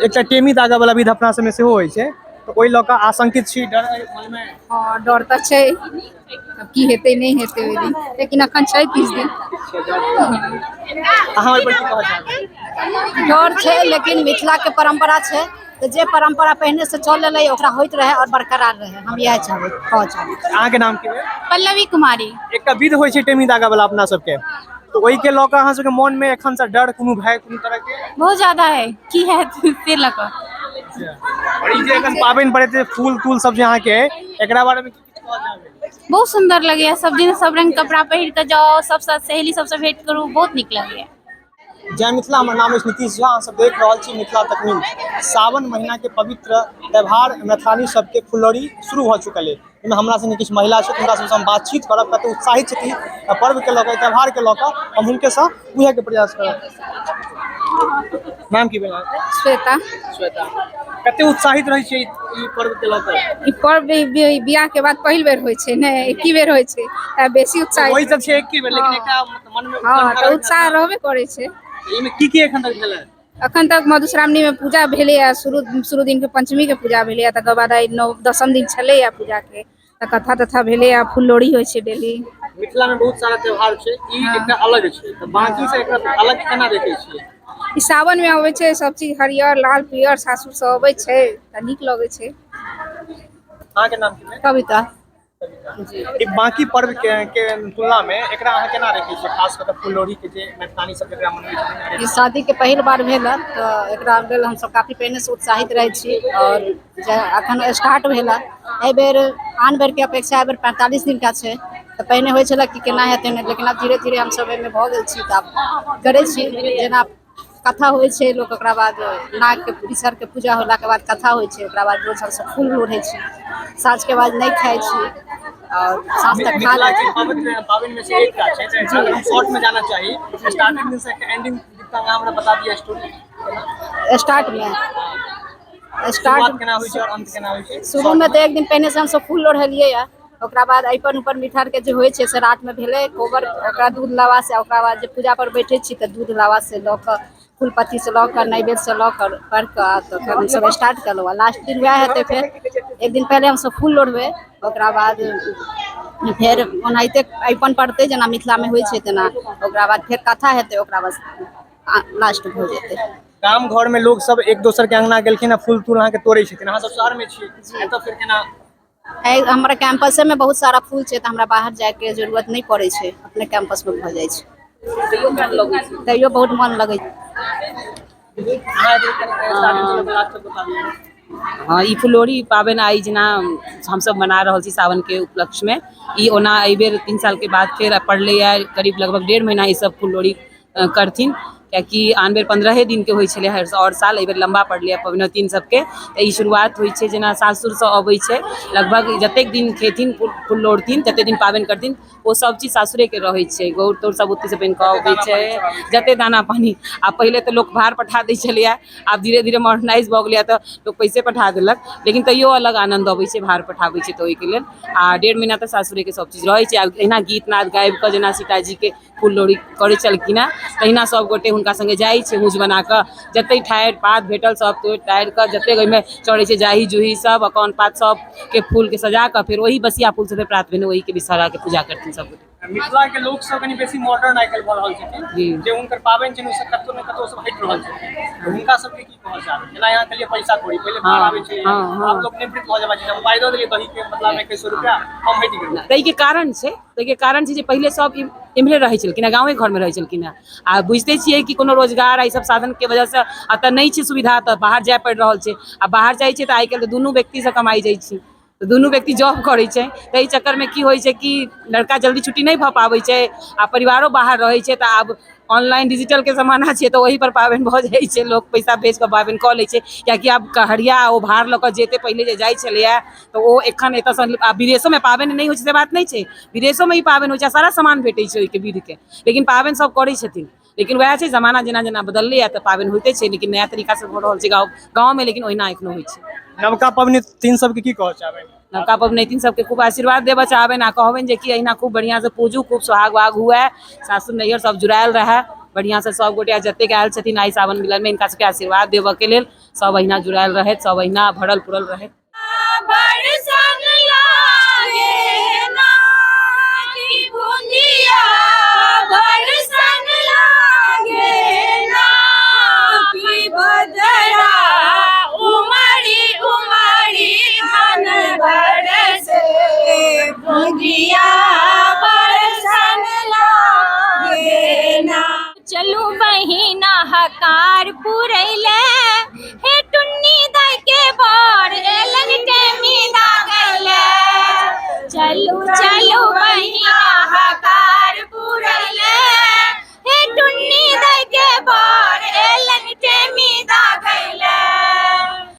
एकटा टेमी दागा वाला विध अपना सबमे सेहो होइ छै, तऽ ओहि लऽ कऽ आशंकित छी, डर अइ मनमे? हँ, डर तऽ छै। आब की हेतै, नहि हेतै ओहि दिन, लेकिन अखन छै 30 दिन। अहाँ ओहि पर की कहऽ चाहबै? डर छै, लेकिन मिथिला के परंपरा छै, तऽ जे परंपरा पहिने से चल एलै ओकरा होइत रहै और बरकरार रहै, हम इएह चाहबै, कहऽ चाहबै। अहाँके नाम की भेल? पल्लवी कुमारी। एकटा विध होइ छै टेमी दागा वाला अपना सबके, तऽ ओहिके लऽ कऽ अहाँ सबके मन मे एखन से डर, कोनो भय, कोनो तरह के? बहुत ज्यादा है, की हैत से लऽ कऽ। और ई जे एखन पाबनि पड़ैत फूल तूल सब जे अहाँके, एकरा बारे मे की किछु कहऽ चाहबै? बहुत सुंदर लगैया, सब दिन सब रंग कपड़ा पहिर कऽ जाउ, सब साथ सहेली सबसँ भेंट करू, बहुत नीक लगैया। जय मिथिला, हमर नाम अछि नीतीश झा, अहाँ सब देख रहल छी मिथिला तक न्यूज। सावन महीना के पवित्र त्यौहार मैथिलानी सबके फुललोढ़ी शुरू भऽ चुकल अछि। ओहिमे हमरा संगे किछु महिला छथि, हुनका सबसँ हम बातचीत करब, कते उत्साहित छथिन पर्व के लऽ कऽ, त्यौहार के लऽ कऽ, हम हुनकेसँ बुझे के प्रयास करब। नाम की भेल अहाँके? श्वेता। श्वेता, कते उत्साहित रहै छियै ई पर्व के लऽ कऽ? ई पर्व बियाह के बाद पहिल बेर होइ छै ने, एकी बेर होइ छै, तऽ बेसी उत्साहित। वही सब छै एके बेर, लेकिन एकटा मन मे हँ, तऽ उत्साह रहबे करै छै। एहिमे की की एखन तक भेलै? अखन तक मधुश्रावणी मे पूजा भेलैया, शुरू शुरू दिन के पंचमी के पूजा भेलैया, तकर बाद आइ 9 10म दिन छलैया पूजा के, तऽ कथा तथा भेलैया, फूल लोढ़ी होइ छै डेली। मिथिला में बहुत सारा त्योहार छै, ई एकटा अलग छै, तऽ बाकी से एकरा अलग केना देखै छियै? ई सावन मे अबै छै, सब चीज हरियर लाल पियर सासुर से अबै छै, तऽ नीक लगै छै। अहाँके नाम की भेल? कविता। ई बाकी पर्व के तुलना में एकरा अहाँ केना देखै छियै, खास कऽ फुललोढ़ी के जे मैथिलानी सब एकरा मनबै छथिन? ई शादी के पहिल बार भेल हँ, तऽ एकरा लेल हमसब काफी पहिने से उत्साहित रहै छी, और जे अखन स्टार्ट भेल हँ एहि बेर, आन बेर के अपेक्षा एहि बेर 45 दिन का छै। तऽ पहिने होइ छलै कि केना हेतै नहि, लेकिन आब धीरे धीरे हमसब एहिमे भऽ गेल छी, तऽ आब करै छी। जेना कथा होइ छै लोक, ओकरा बाद नागके बिसहर के पूजा होलाके बाद कथा होइ छै, ओकरा बाद रोज हमसब फूल लोढ़ै छी, साँझ के बाद नहि खाइ छी और साँझ तक खा मिथिला लै के छी। पवित्र पाबनि में से एकटा छै, तऽ अगर हम शॉर्ट में जाना चाही, स्टार्टिंग दिन से एंडिंग तक अहाँ हमरा बता दिअ स्टोरी। स्टार्ट मे शुरुआत केना होइ छै और अंत केना होइ छै? शुरू में तऽ एक दिन पहिने से हमसब फूल लोढ़लियै या, ओकरा बाद अइपन ऊपर मिठार के जे होइ छै से रात में भेलै कोबर, ओकरा दूध लावा से, ओकरा बाद जे पूजा पर बैठे छी तऽ दूध लावा से लऽ कऽ, फूल पत्ती से लऽ कऽ, नैवेद्य से लऽ कऽ पढ़ि कऽ, तखन हमसब स्टार्ट केलहुँ। आ लास्ट दिन वएह हेतै, फेर एक दिन पहिले हमसब फूल लोढ़बै, ओकरा बाद फेर ओनाहिते अइपन पड़तै जेना मिथिला में होइ छै तेना, ओकरा बाद फेर कथा हेतै, ओकरा बाद लास्ट भऽ जेतै। गाम घर में लोग सब एक दोसर के अंगना गेलखिन आ फूल तूल अहाँके तोड़ै छथिन, अहाँ सब शहर में छियै, एतऽ फेर केना? हमरा कैंपसे में बहुत सारा फूल छै, तऽ हमरा बाहर जायके जरूरत नहि पड़ै छै, अपने कैंपस में भऽ जाइ छै, तैयो बहुत मन लगै छै। हँ, ई फुललोढ़ी पाबनि आइ जेना हमसब मना रहल छी सावन के उपलक्ष्य में, ई ओना एहिबेर 3 साल के बाद फेर पड़लैया, करीब लगभग 1.5 महीना ई सब फुललोढ़ी करथिन, कियाकि आन बेर 15 दिन के होइ छलै हर और साल, एहिबेर लम्बा पड़लैया पबनैतिन सबके। तऽ ई शुरुआत होइ छै जेना सासुरसँ अबै छै, लगभग जतेक दिन खेथिन फूल लोढ़थिन, जतेक दिन पाबनि करथिन, ओ सब चीज सासुरेके रहै छै, गौर तौर सब ओतयसँ बनि कऽ अबै छै, जते दाना पानी। आ पहिले तऽ लोक भार पठा दै छलैया, आब धीरे धीरे मॉडर्नाइज भऽ गेलैया तऽ लोक पैसे पठा देलक, लेकिन तैयो अलग आनन्द अबै छै भार पठाबै छै तऽ ओहिके लेल। आ 1.5 महीना तऽ सासुरेके सब चीज रहै छै। आ एहिना गीत नाद गाबि कऽ जेना सीताजीके फूल लोढ़ी करै छलखिन हेँ, तहिना सब गोटे हुनका सङ्गे जाइ छै हुज बना कऽ, जते ठाढ़ि पात भेटल सब तोड़ि ताड़ि कऽ, जतेक ओहिमे चढ़ै छै जाही जूही सब अकौन पात सबके फूलके सजा कऽ फेर ओही बसिया फूलसँ फेर प्रात भेने ओहीके विषहराके पूजा करथिन सब गोटे। मिथिला के लोक सब कनि बेसी मॉडर्न आइ काल्हि भऽ रहल छथिन, जी। जे हुनकर पाबनि छनि ओसब कतौ ने कतौ सब हटि रहल छथिन, तऽ हुनका सबके की कहऽ चाहबै? जेना यहाँ के लिए पैसा कौड़ी पहिले भार आबै छै, आब लोक निवृत्त भऽ जेबाक छै, हम पाइ दऽ देलियै दही के बदला मे 2100 रुपया, हम हटि गेलहुँ। ताहिके कारण छै, ताहिके कारण छै जे पहिले सब इम्हरे रहै छलखिन हेँ, गाँवे घरमे रहै छलखिन हेँ, आ बुझिते छियै कि कोनो रोजगार आ ई सब साधनके वजहसँ एतऽ नहि छै सुविधा, तऽ बाहर जाय पड़ि रहल छै, आ बाहर जाइ छै तऽ आइ काल्हि तऽ दुनू व्यक्तिसँ कमाइ जाइ छै, तऽ दुनू व्यक्ति जॉब करै छै, ताहि चक्करमे की होइ छै कि लड़का जल्दी छुट्टी नहि भऽ पाबै छै, आ परिवारो बाहर रहै छै, तऽ आब ऑनलाइन डिजिटलके जमाना छै, तऽ ओहि पर पाबनि भऽ जाइ छै, लोक पैसा भेज कऽ पाबनि कऽ लै छै, कियाकि आब कहरिया ओ भार लऽ कऽ जेतै, पहिले जे जाइ छलैया तऽ ओ एखन एतऽसँ आब विदेशोमे पाबनि नहि होइ छै से बात नहि छै, विदेशोमे ई पाबनि होइ छै, सारा सामान भेटै छै ओहिके विधके, लेकिन पाबनि सब करै छथिन, लेकिन वएह छै जमाना जेना जेना बदललैया तऽ पाबनि होइते छै, लेकिन नया तरीकासँ भऽ रहल छै गाँव गाँवमे, लेकिन ओहिना एखनो होइ छै। नवका पबनैतिन सबके की कहऽ चाहबै? नवका पबनैतिन सबके खूब आशीर्वाद देबऽ चाहबनि आ कहबनि जे कि अहिना खूब बढ़िआँसँ पूजू, खूब सोहाग वोहाग हुए, सासुर नैहर सब जुड़ायल रहए बढ़िआँसँ, सब गोटे जतेक आयल छथिन आइ सावन मिलनमे हिनका सबके आशीर्वाद देबऽके लेल सब अहिना जुड़ायल रहथि, सब अहिना भरल पुरल रहथि। बरसन लागे ना कि बुंदिया बरसन लागे ना कि बदरा उमड़ी उमड़ी मन बरसे बुंदिया बरसन लागे ना। चलू बहिना हकार पुरैले हे टुन्नी दाई के बर एलन टेमी दागैले। चलू चलू बहिना हकार